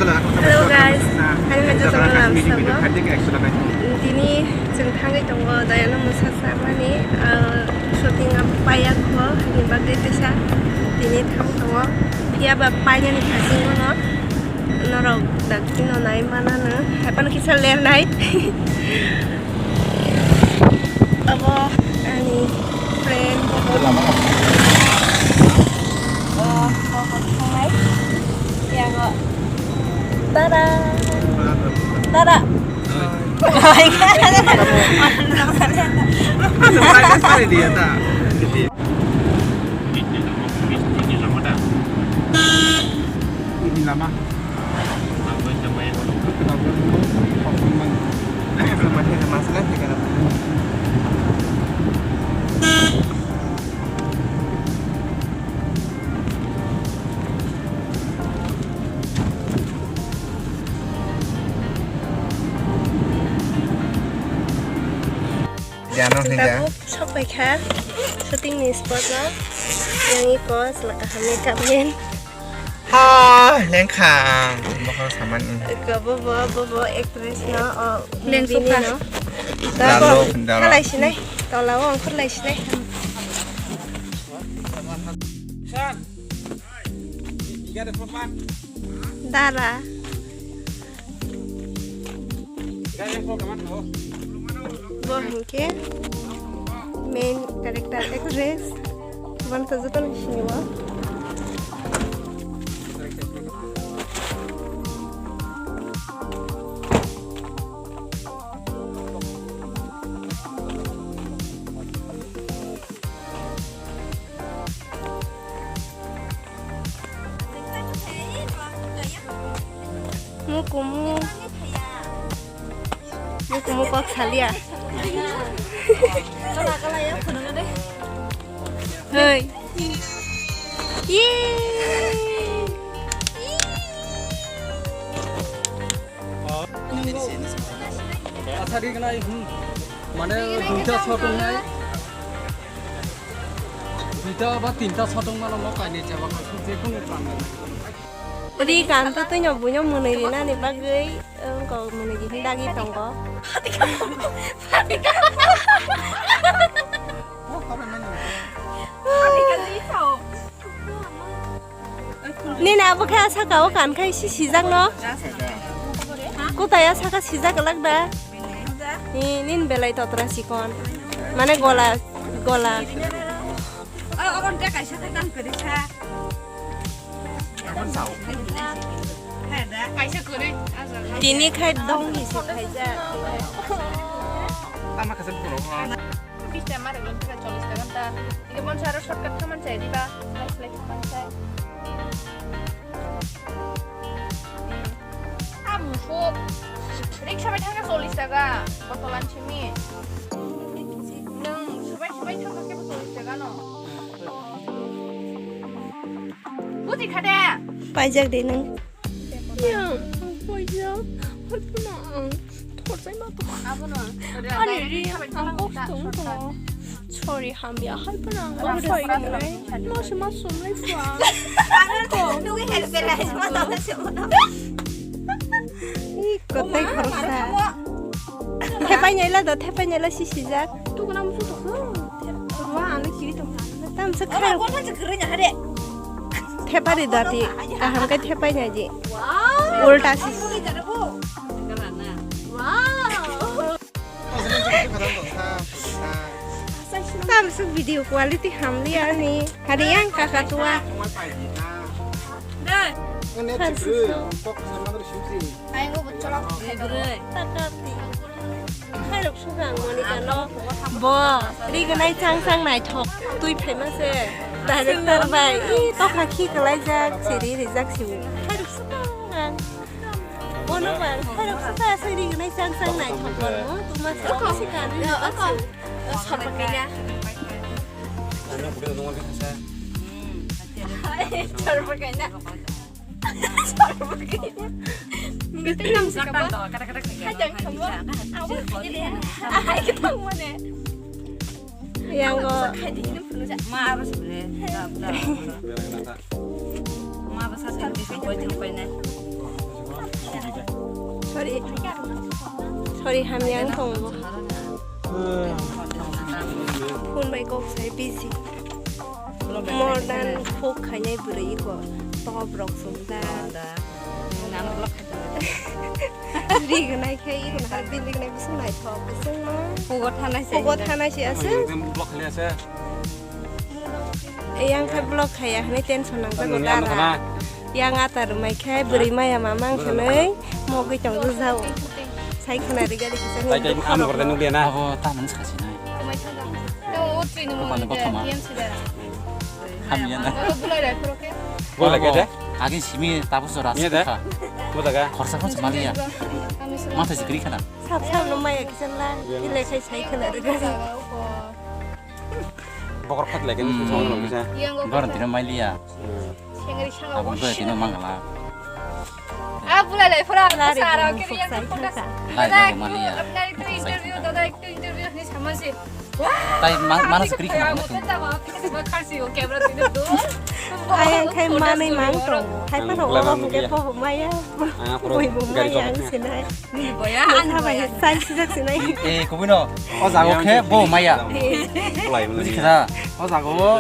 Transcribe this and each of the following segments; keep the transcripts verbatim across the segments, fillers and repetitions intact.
Hello guys, hai hai jotono lamsabo. Tini chwng thangwi tongo Dayana Musa samani, ah, shooting abo paiya kho, hini bagwi teisa tini thang tongo. Phiya ba painani phasingo no norok dakti no nai manano, hai phano kisa lernai. Abo ani friend. Oh, oh, oh, hai. Yang, oh. Tada. Tada. Hai. Surprise dia ta. Ini lama. Jano hwnwi da. Tabuk sok pai kha shooting ni spot o. Yang i pose la kaham makeup man. Ha, lengkha. Bokhorok samani. Ko bo, bo, bo, bo actress no, o, lengsu movie ni kha. No. Lalo, lalo. Khalai sinai. Tola o ongkhor lai sinai. Dara. Bo hinkhe main character actress. Bono to jotono siniwo. Mukumu. Mukumu kok salia. Hei. Yee. Asadi kenai, hmm. Mane duita shot wngnai. Duita ba tinta shot wngmano no kainwi chaba kha, je kunu plan. Ri kan to twino buino mwnwi rinani bagwi, wngkok mwnwi ri dagi tongo. Nini abo khe saka o kan khai si sijak no. Kutai a saka sijak lak da. Ni, nini belai totra sikon. Mane gola, gola. Tini khai dong ni si khaijak. Tama kasa buro. Bis taka ma rwgwlak thwkha chollish taka ta. Hingke bonso aro shortcut thaman chai diba? Slai slai thaman chai. Hmm. Ah, musuk. Riksa bai thangkha chollish taka. Botolan simi. Nwng subai subai thangkha kebo chollish taka no. Buji kha de. Paijak de nwng. Yang, ang paijak. Hoi phano ang thorjai ma tong. Abono. Ani ri ang kosto wng tongo. Sorry, hamya hai phano ang ma phai rinai. Ma se ma sumlai phua. Nugui help belai ma tong se mono. Ih, kotai khoroksa. Thepai nai la do, thepai nai la si sijak. Tukuna musu tong. Rua ang le kiri tong. Tam se khairok. Thepa ri dati, kaham khe thepai nai di. Ulta si. Wow. Tam suk video quality hamli ani. Hari yang kaka tua. Dai. Hai, susu. Takati. Khairok sukha ang Monica no. Bo, rignai chang chang naithok twi phaima se. Director bai, i tokha khi kwlaijak, siri rijak si. Khairok sukha ang. Bono bai, khairok sukha se rignai chang chang naithok bono. Tuma se si kani. Sorba kaila. Sorba kaila. Nunggu tengkang sih kamu. Kacang kamu. Aku ini dia. Ahai ketang mana? Yang kok. Ma apa sebenarnya? Ma apa satu yang bisa kau jumpai nih? Sorry. Sorry, hamya wng tongo. Phone bai kok sai busy. More than phone khainai bwrwi iko top rok sung da. Nang vlog khainai. Rignai khe iko na bini rignai bising naithok bising ma. Pugo thanai se. Pugo thanai se ase. Vlog khainai ase. Yang khe vlog khaiya hwnwi tension nangjago dara. Yang ata rwmai khe bwrwi maya mama wng khe nwi mogwi tong rwjao. Sai khwna ri gari kisa nwi. Tai tai am gorda nukliya na. Abo tamani sasinai. Tamo o twi nung. Kopano kothoma. Hamya na. Bolai kete? Agin simi tabuk jora sikha. Bodaga. Khorsa phone samaliya. Matha sikri khana. Sab sab no maya kisa la. Ile khai sai khwna ri gari. Bokor khat lagi ni thong rok kisa. Goron tino mailiya. Abang to tino mangala. Ah, bulai lai phora. Lari sara bumung kiri yang suk sai kota. Lai na mailiya. Apna ekta interview, dada ekta interview ni sama si. Tai mana se kri khana. Ayang khai manui mang tong. Khai pano oro hingke pobo maya. Bui bo maya ang sinai. Boya, ang boya. Sai sijak sinai. Eh, kubui no. O jago khe bo maya. Buji kha. O jago bo.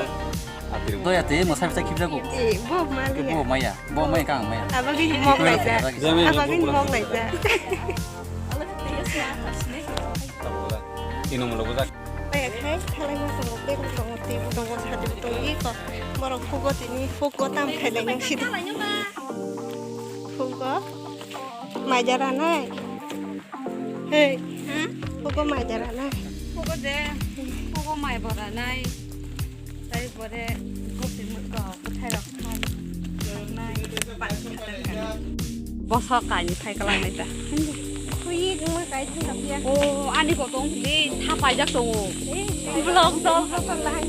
Doya te mo sai sai khibjago. Eh, bo maya. Bo maya. Bo maya kang maya. Abagini mok laija. Abagini mok laija. Ino mo logo jak. Kaya khai thalai ma tongo, bag bo tongo, twi bo tongo, sati bo tongo, iko borok hugo tini hugo tam khailai nang sidi. Hugo mai jara nai. Hey. Hmm? Hugo mai jara nai. Hugo de, hugo mai bora nai. Tai pore gophi mutko bwthai rok khai. Nai. Boso kaini phai kwlang nai ta. Khuyi gungma kai thang kapya. O, ani ko tong di tha paijak tongo. Vlog dol ko lai.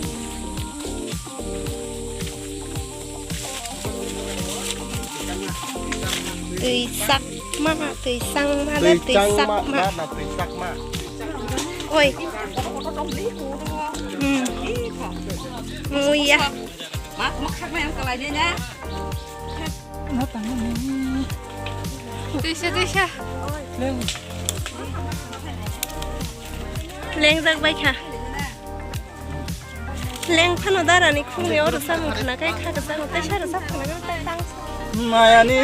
Twi sak ma, twi sang ma, twi sak ma. Twi sak ma. Oi. Hmm. Muya. Tuisa, tuisa. Lengjak bai kha. Leng phano darani khumni oro samung khna kai kha kwchang tei sara sap khna kai tang. Mayani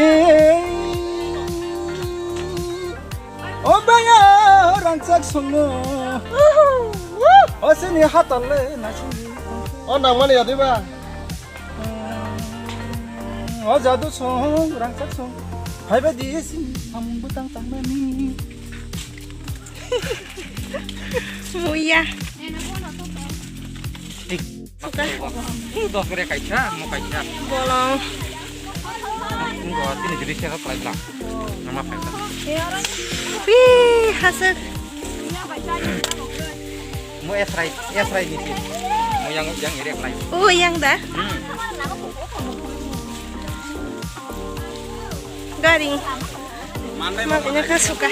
o baya rangchak songno. O sini hatal le na sini. O nangmani yadi ba. O jadu song rangchak song. Phaiba di sini samung bwtang tangmani. Muya. Suka. Dos kere kaisa, mo kaisa. Bolong. Ngo tini juri sero kelai bla. Nama kaisa. Wih, hasuk. Mo esrai, esrai ni si. Mo yang, yang ere kelai. Oh, yang da? Hmm. Garing. Makanya ka suka.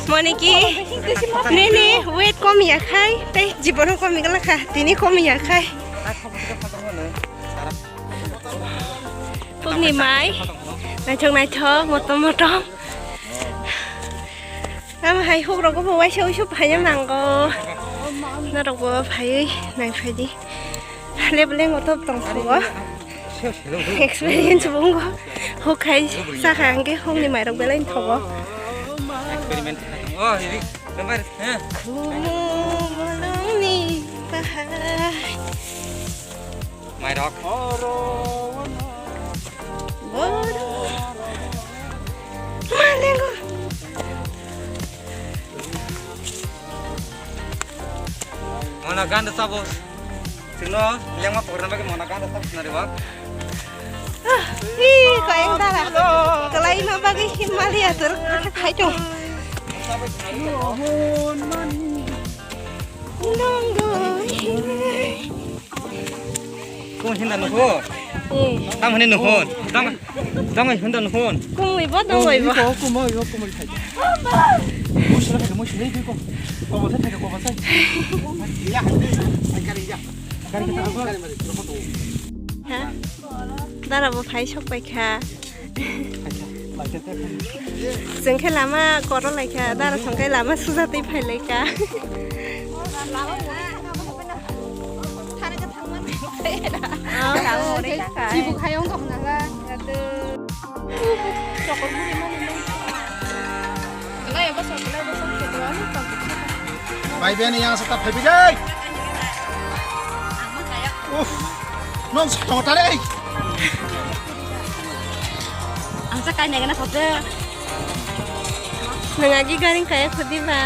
Moniki, nini weight kom ya khai, tei jibono kom ya kha, tini kom ya khai. Pukni mai, naithok naithok, motom motom. Amo hai hukrok bo waisa uisu phaiya nango. Norok bo phaiwi nai phaidi. Lebleng o top tong phugo. Experience bungo. Hukhai sakha hwnkhe hukni mairok belai thogo. Experiment. Oh, ini gambar. Heh. Kumu bolongni bahai. Mairok. Boro. Malengo. Mona ganda sabo. Sino lengma program ke mona ganda sabo sinari bang. Ih, kayang dara. Kalai ma bagi Himalaya tur khai dong. Hinda nuhun. Eh. Tamo hinda nuhun. Tamo, tamo hinda nuhun. Kumui bo, tamo bo. Ko kumui bo, kumui khai. Musi khai, musi khai ko. Ko mo khai, ko mo khai. Ya, ya. Gari ka, gari ka. Ha? Dara bo phai sok pai kha. Chwng khe lama koro lai kha, dara song khe lama suja twi phai lai kha. Chibuk hai wng tong nala. Bai bini yang sata phai bijai. Uff. Nong sa tong tare. Ang sa kai nai gana khode. Nang agi garing kaya khodi ba.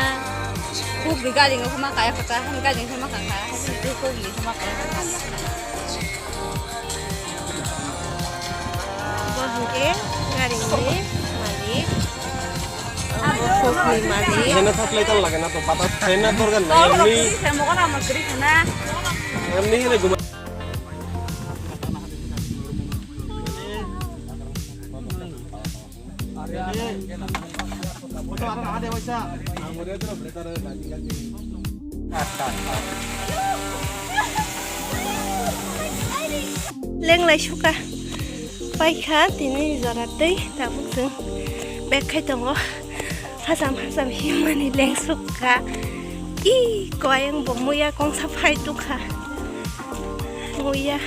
Kuk di garing ko ma kaya khota, han garing ko ma kaya. Kuk di ko ma kaya khota. Bo hwnkhe garingni malik. Abo kokni malik. Hena thaklai tang lage na to, pata hena dorgan na, emni. Emni hene guma. Lenglai suka paikha tini jora tei tabuk chwng bag khai tongo. Hacham hacham himani leng sukha. I koyang bo muya kongsa phai tukha. Muya.